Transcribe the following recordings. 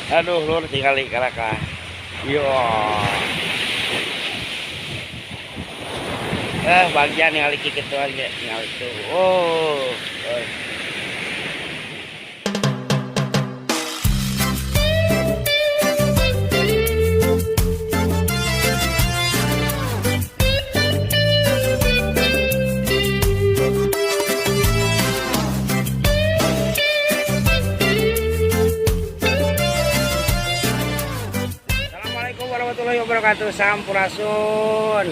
Aduh, lur tinggali kalakah. Yo. Bagian ningali kikituan ge ningali tuh. Oh. Assalamualaikum warahmatullahi wabarakatuh. Sampurasun.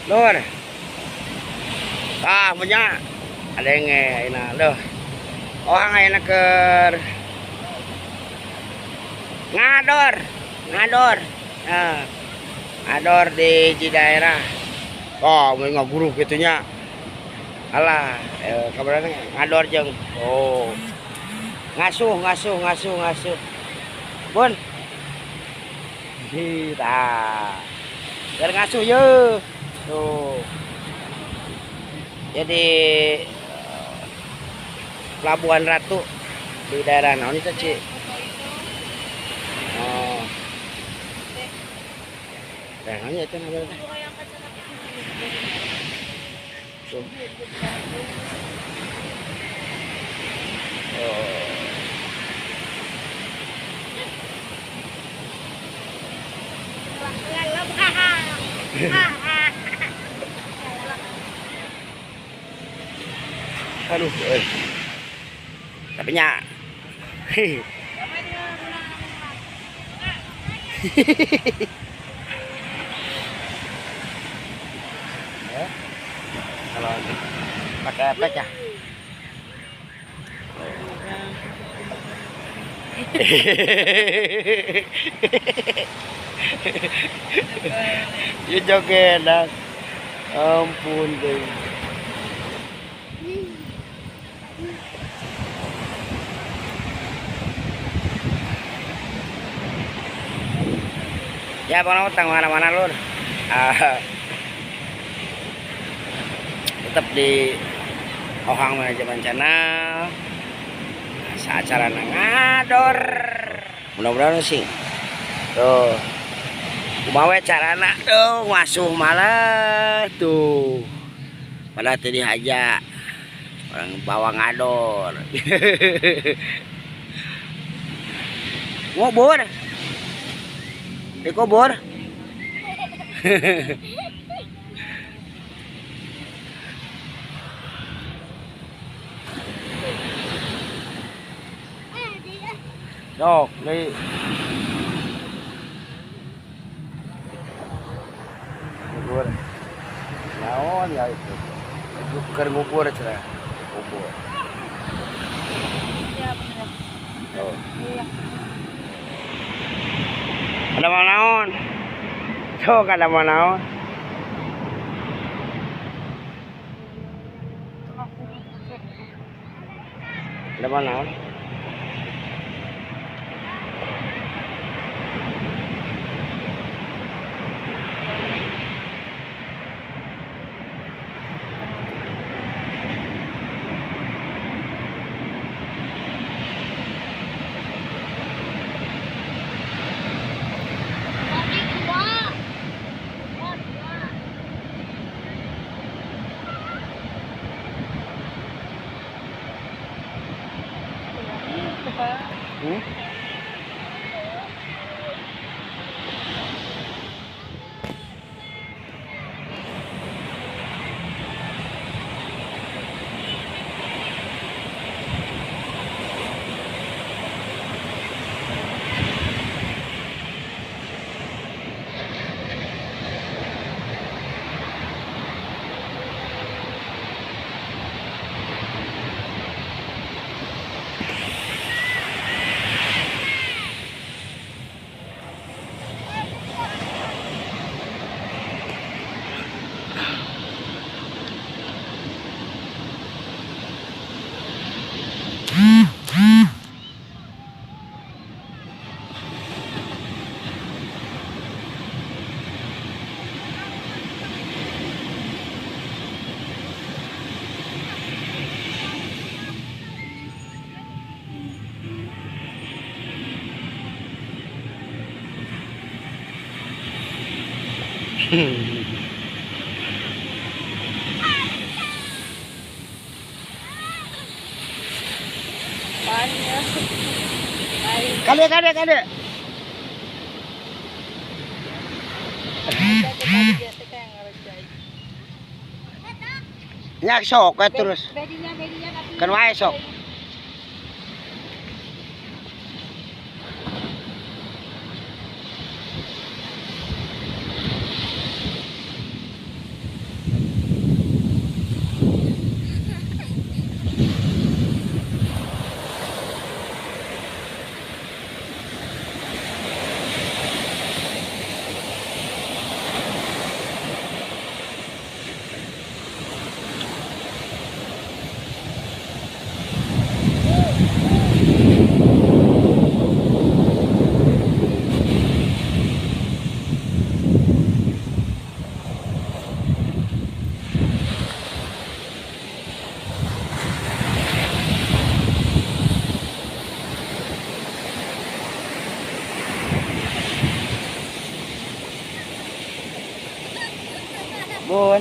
Lur. Ah, punya ada yang enak loh. Orang enak keur ngador, ngador. Nah, ngador di daerah. Oh, mau ngaguru gitunya. Alah, kabarnya ngador jeung. Oh. Ngasuh, ngasuh, ngasuh, ngasuh. Bun. Kita. Biar ngasuh ye. Tuh. Jadi Pelabuhan Ratu di daerah naon itu, Ci? Oh. Daerah naon itu namanya teh? Tuh. Oh. Aduh, tapi nya. Ya, kalau pakai efek ya. Ya joget dah. Ampun deh. Ya, bang, tang mana-mana lur. Tetap di Ohang Manajemen Channel. Acara ngador. Mudah-mudahan sih. Tuh. Kumaha we carana tuh ngasuh malah tuh. Padahal teu dihaja. Orang bawa ngador. Ngubur. Dikubur. Dok, nih. Ngubur. Naon ya itu. Keur ngubur cenah. Ngubur. Iya bener. Oh. Iya. Ada mau naon? Sok ada mau naon? Ada mau naon? Kali kali kali. Nya sok we terus. Kan wae sok. Bun.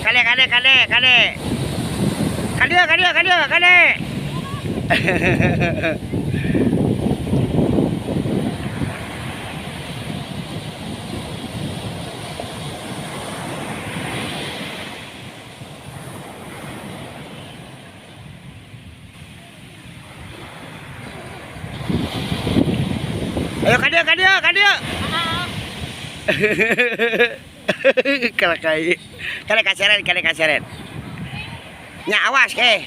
Kali kali kali kali. Kali kali kali kali. Ayo kadieu kadieu kadieu. Kalakai. Kale kaseret kale kaseret. Nya awas ke.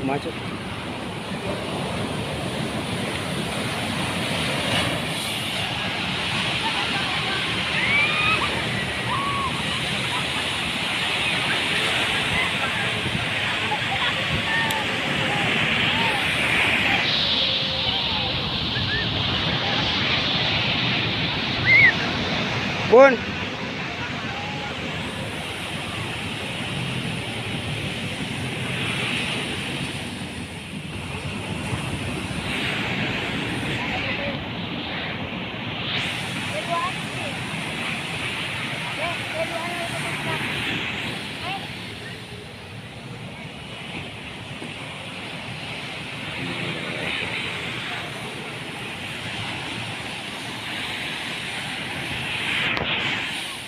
Macet. Bun.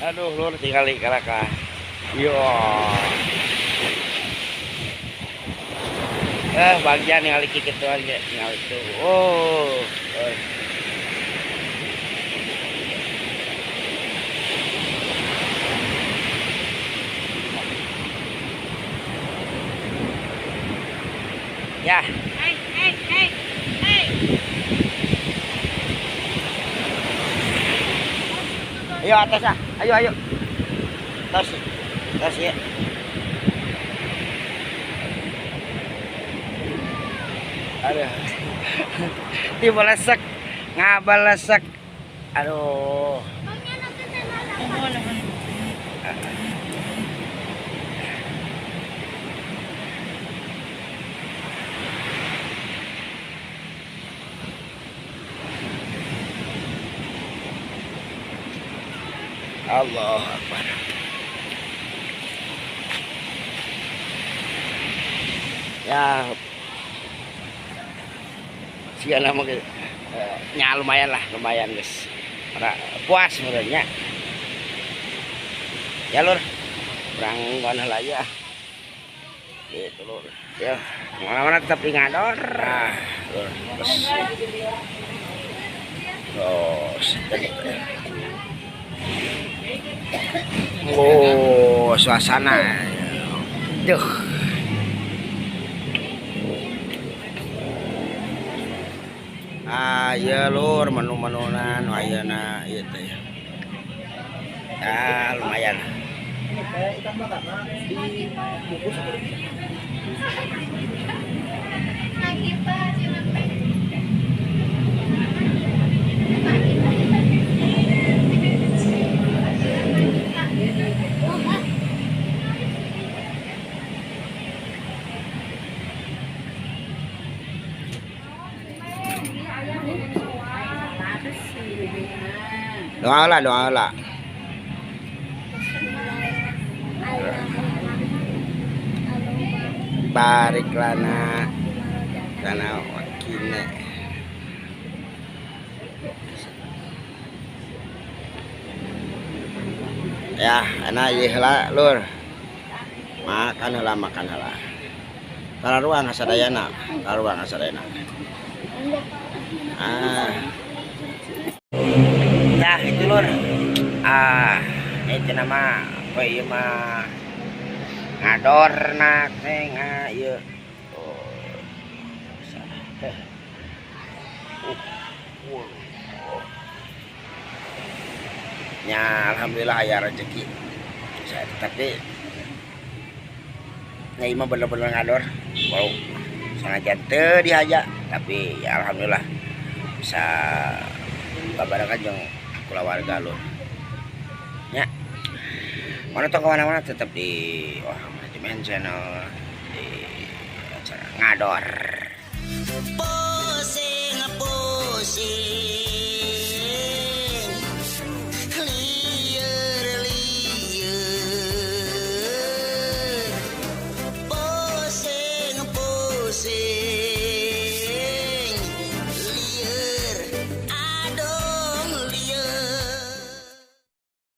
Aduh, lur tinggal kalaka. Yo. Bagian ningali kikituan ge, ningali tuh. Oh. Ya. Hey, hey, hey, hey. Ayo atas ah. Ayo, ayo. Tos. Tos ya. Aduh. Dibalesek. Ngabalesek. Aduh. Allah Akbar. Ya, siapa nama ya lumayan lah, lumayan guys. Puas sebenarnya. Ya lur, kurang ngono lah ya. Gitu lur. Ya, mana-mana tetap di ngador. Nah, lur, terus. Terus. Oh, suasana. Duh. Ah, ya lur, menu-menunan ayeuna ieu teh. Ah, lumayan. Ini teh ikan bakarna dibungkus atau Doa lah, doa lah. Barik lana, lana wakine. Ya, ana ieu heula lur. Makan heula, makan heula. Tararuang sadayana, tararuang sadayana. Ah. Nah, itu lur. Ah, itu nama apa ieu mah ngadorna teh nga ieu. Oh. Salah. Ya, alhamdulillah aya rezeki. Saya tapi nya ieu mah bener-bener ngador. Wow, sengaja teu dihaja, tapi ya alhamdulillah bisa babarengan jeung keluarga lur. Ya. Mana tong kemana-mana tetap di Wah Manajemen Channel di acara ngador. Pusing, pusing.